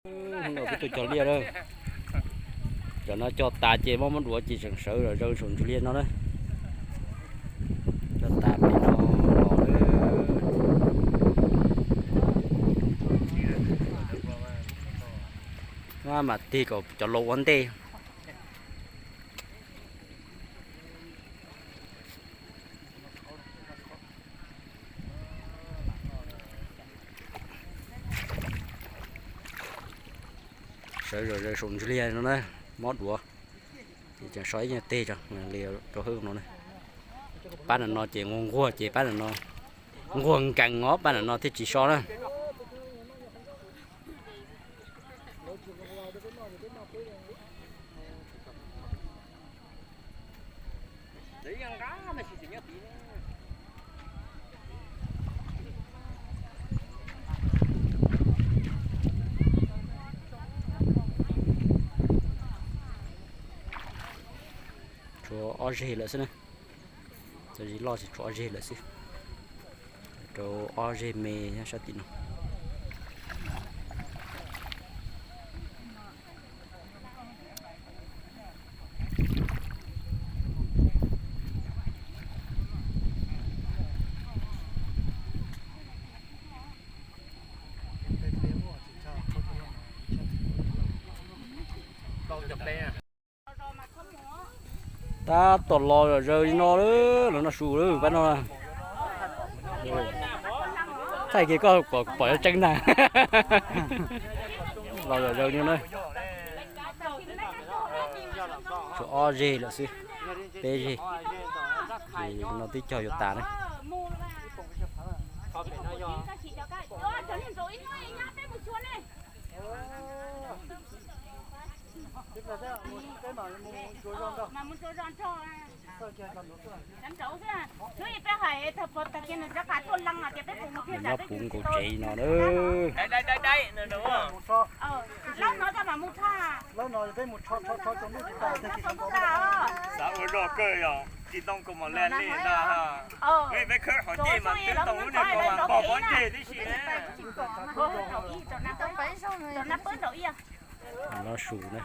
Hnub no peb tuaj cog liaj na. Cov no cog tas ces muab muab duav ces tseem sawv zom zaws saum ntug liaj no na. Cog tas pem no los na. Mam tig kom cov laus ua ntej. Sawv zom zaws saum ntug liaj no na, muab duav. Ces tseem so ib nyuag teg tso, li rau hwb no na. Pab ntawm no ces nquag nquag ces pab ntawm no, nquag nkees os pab ntawm no thiaj tsis so na. Tshuav ob zeg lawm xwb na. Txawm zis loj ces tshuav ob zeg lawm xwb. Rau ob zeg me nyob sab tim no. Tab tom los zom zaws li no lawm, los noj su lawm pab no. Thaij kiag koj kom pom yuav tseeb ntag. Los zom zaws li no na. Tshuav ob zeg lawm xwb, peb zeg. Ces no twb cog yuav tas na. Nyob puv nkaus tsev no na. Xav ua zog kawg yog tsis tau kaus mom laj li ntag. Peb khawb qhov ceg mas twb tau lub niag kaus mom pog pob ntseg tib si. Noj su na.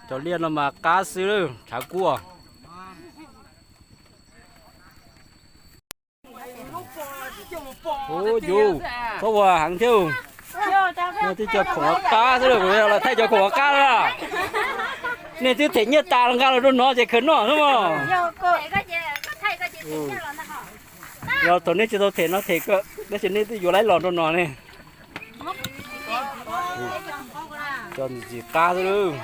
Cov liaj no mas qab xwb, tshav kub. Ub yus, txhob ua heev thiab. Nej twb cov khoom ua qab xwb, kuv los thaij cov khoom ua qab na. Nej twb them nyiaj tas los nqa los rau no ces khaws noj xwb mog. Yog thaum nej tsis tau them no them kawg, tab sis nej twb yuav laib los rau no ne. Cov ntxim qab xwb lawm.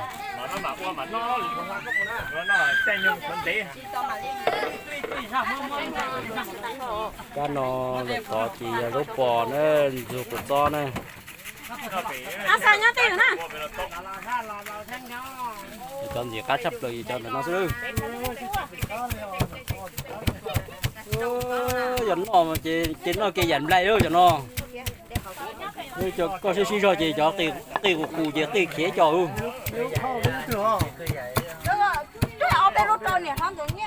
Kab no lawm tod ces yog zaub pos na, ntxuag kua txob na. Cov ntxim qab tshaj plaws yog cov ntawm no xwb lawm. Yog noj ces noj kev yam nplai lawm cov no. Cov koj sib sib zog ces cov qij qus qus ces qij khiav cov.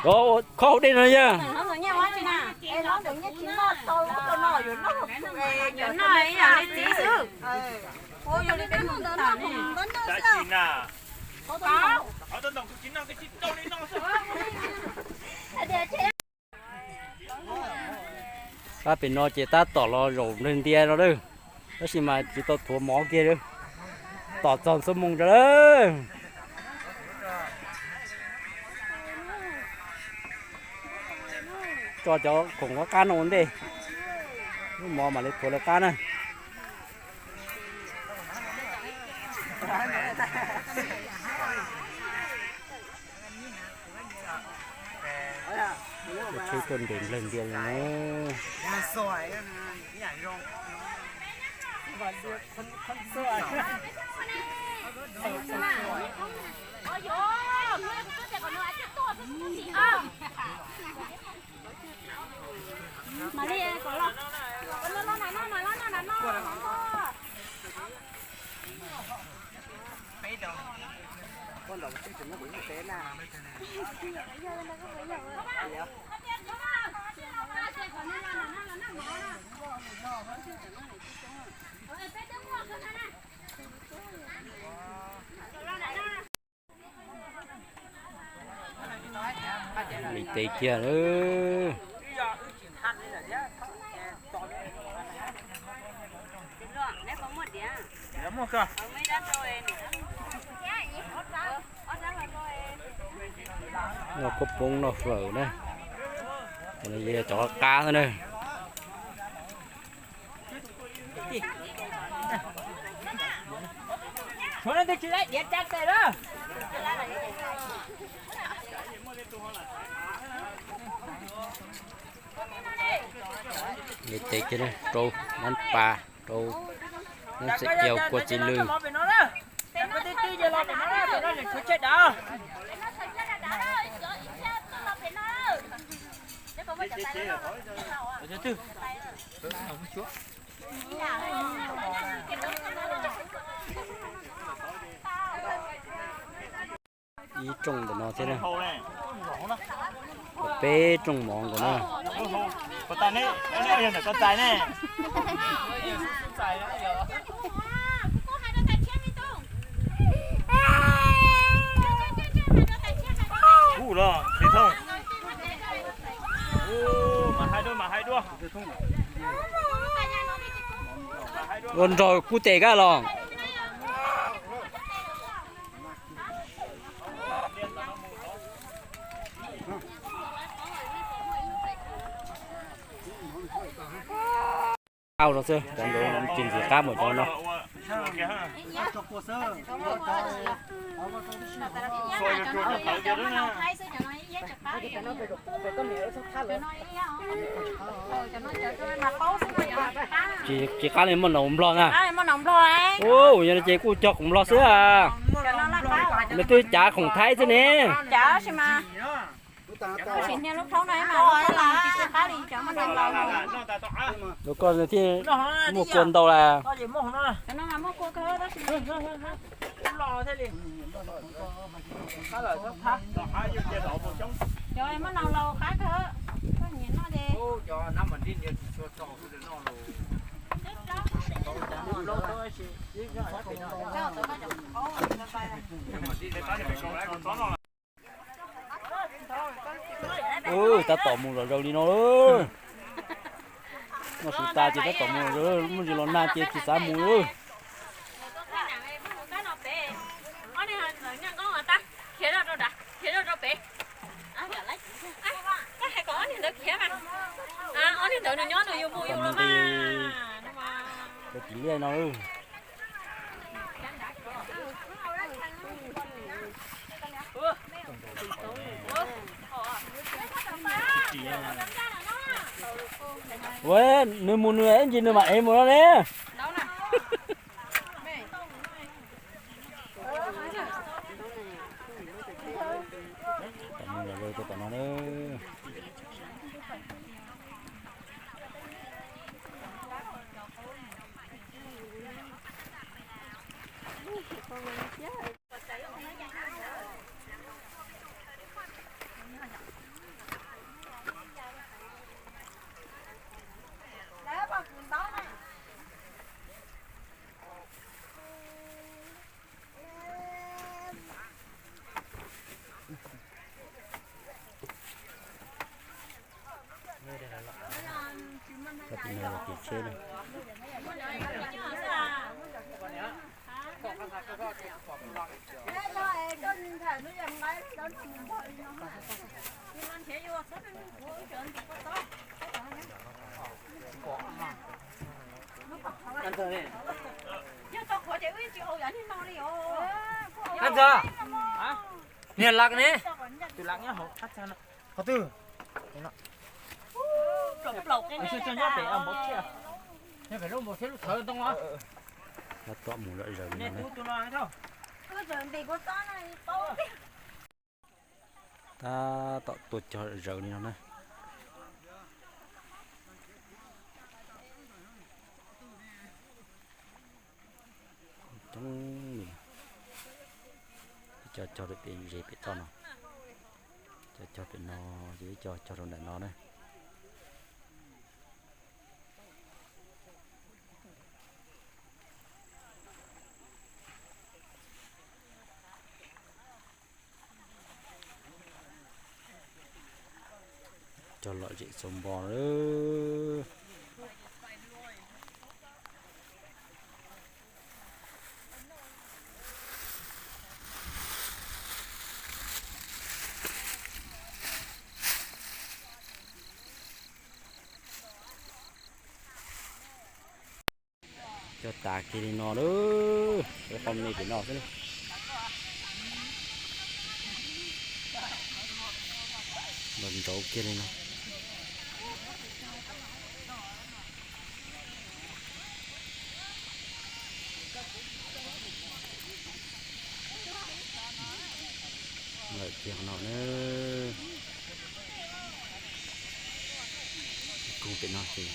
Khob hauv dej no yog. Pab pem no ces tab tom los zaum ntiag ntiag no lawm, tab sis mas tsis tau thuav mov kiag li. Tos txog xuab moos rau lawm. Tso cov khoom qab qab no ua ntej, lub mov mam li thuav lawv qab na. Tsheb tuaj nres nplawg ntias li na. Li tes kiag lawm. Noj khaub poob noj fawm na. Cov qab qab xwb na. Li tes kiag rau nab pas rau nab xeem yau kua txiv lws. Ib rooj ntawm no thiab na. Peb rooj mov nkaus na. Ua nrog kuj tes kab los. Qab no xwb, cov ntawd tsis ntxim qab mus cov no. Tsis, tsis qab li muaj noog nplog na. Ua yog li ces kuj cog khoom nplog xwb. Nws twb cav khoom thaib xwb ne. Lawv koj thiaj muaj kua ntau las. Tab tom mus zom zaws li no. Noj su tas ces tab tom mus zom zaws, muaj ntsis los nag ces tsis xav mus li. Cov tim liaj no. Ua, nws mus nws ib ntsis nws mam ev mus no ne. Tom no na. Cov tim no yog tim tsheb na. Niag laj ne? Qhov twg? Tab tom mus zom zaws li no ne. Tab tom tuaj cog zom zaws li no na. Coob li. Ib co cog rau pem ze pem toj no, cov cog pem no, ces ib co cog rau ntawm no na. Cog lom zem xauv npo lawm. Cog tas kiag li no lawm, qhov me pem no xwb. Los nrauv kiag li no. Lawm kiag qhov no na. Kuj pem no ces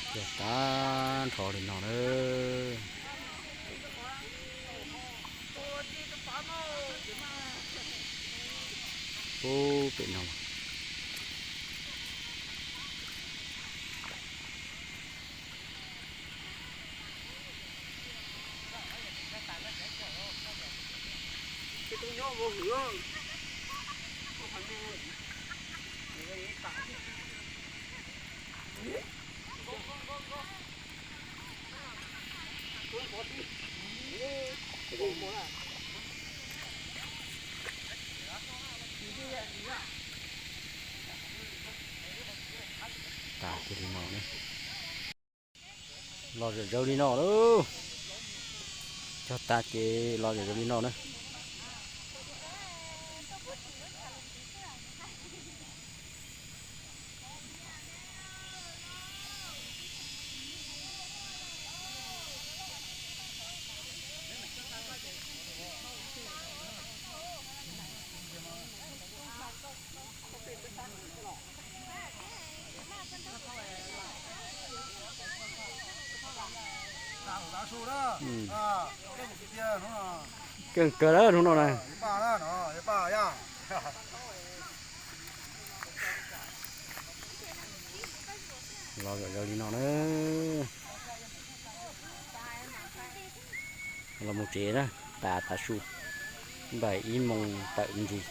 Cog tag nrho li no na. Ub, pem no. Tas kiag li no na. Los zom zaws li no lauj. Cog tas ces los zom zaws li no na. Keej kawg lawm hnub no na. Los zom zaws li no na. Los mus tsev na, tas tav su, npaum ib moos tawm me ntsis.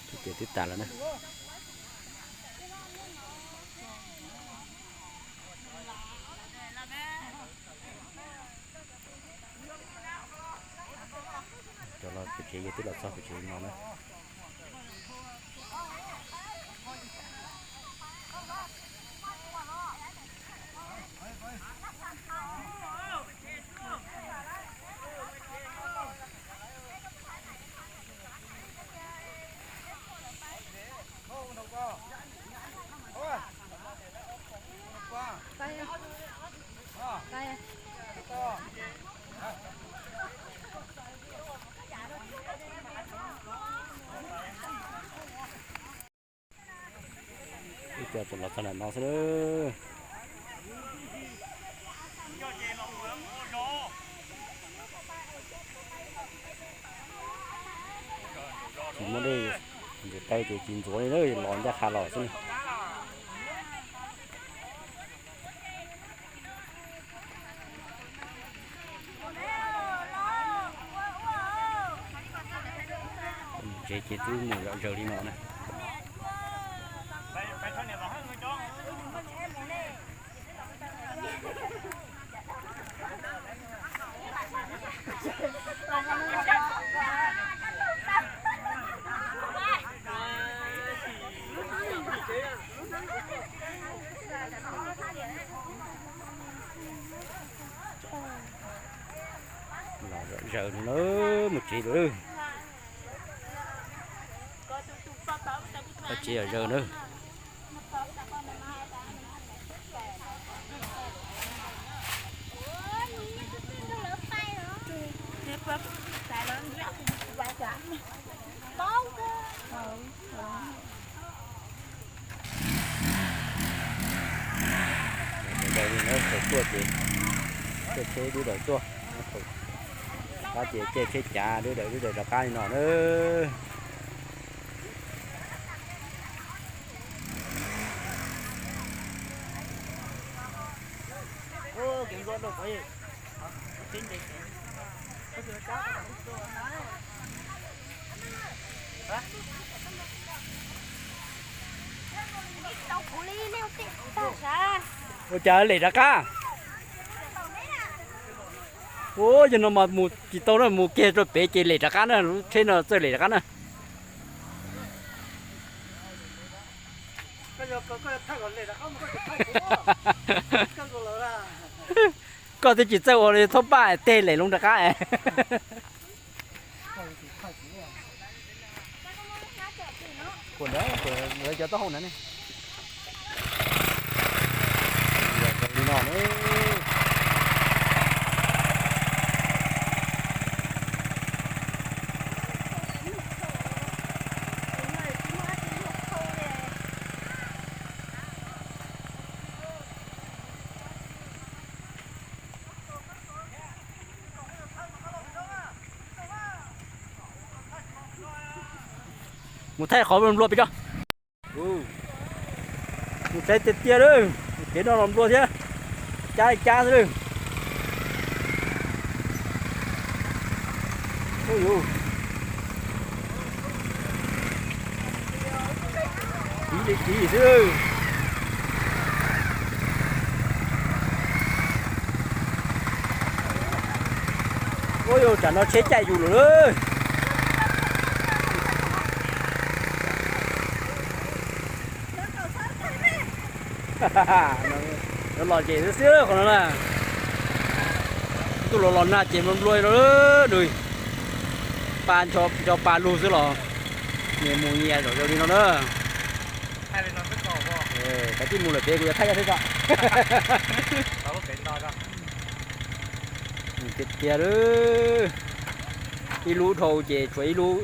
Ces twb tas lawm na. Cov los pem tsev, yog twb los txog pem tsev no na. Ib co tseem los txog ntawm no xwb. Tsis muaj dej ntxuav taw ces tsis ntxuav li na, los ncaj qha los xwb na. Ces twb mus zom zaws li no na. Los zom zaws no na, mus tsev lawm. Tsev zom zaws na. Daws li no thaum tuaj ces caij tsheb dub daws tuaj, thaum qab ces caij tsheb cav dub daws dub daws rov qab li no na. Ua cas lem rov qab? Ua yog no mas mus tsis tau na, mus kiag rau pem ces lem rov qab na, lub tsheb no txawj lem rov qab na. Koj twb tsis txawj ua li, thaub paj teg lem loo rov qab. Lawv cov taub hau na ne. Mus thaij qhov nplua pem tso. Mus thaij tiag tiag lawm, kev no los nplua thiab, cab cab xwb lawm. Ib li ib xwb. Ua yog tsam no tsheb caij yus lawm. Lom zem xwb xwb qhov no na. Tuaj los los nag ces nplua nplua no nws. Pa ncho pa lug xwb los nyias mus nyias zom zaws li no na. Kav tsij mus lawm pem kuv yuav thaij yog thiab tso. Tiag tiag lawm. Ib lub dhau ces tshuav ib lub,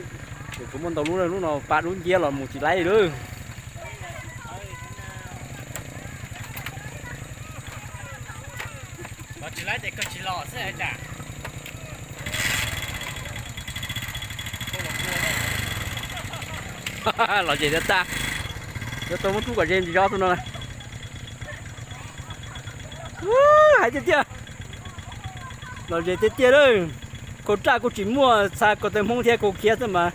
tshuav muaj ntau lub, lub no pa lub nciab los mus tsis laib lawm. Los tsis laib ces kawg tsis los xwb cas. Lom zem tiag tag. Yuav tau muab rub kom ze ntsis zog tus no. Hais tiag tiag. Lom zem tiag tiag lawm. Khau raj kuj tsis muaj, xa ko taw Hmoob thiab khau khiab xwb mas.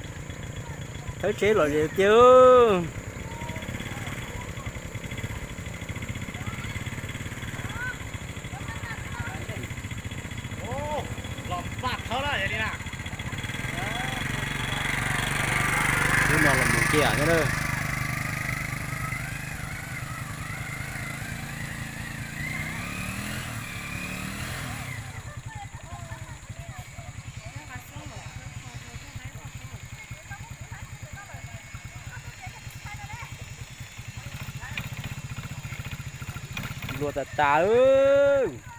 Thawb tsheb lom zem tiag. Lub no los mus kiag thiab na. Nplua tas tas.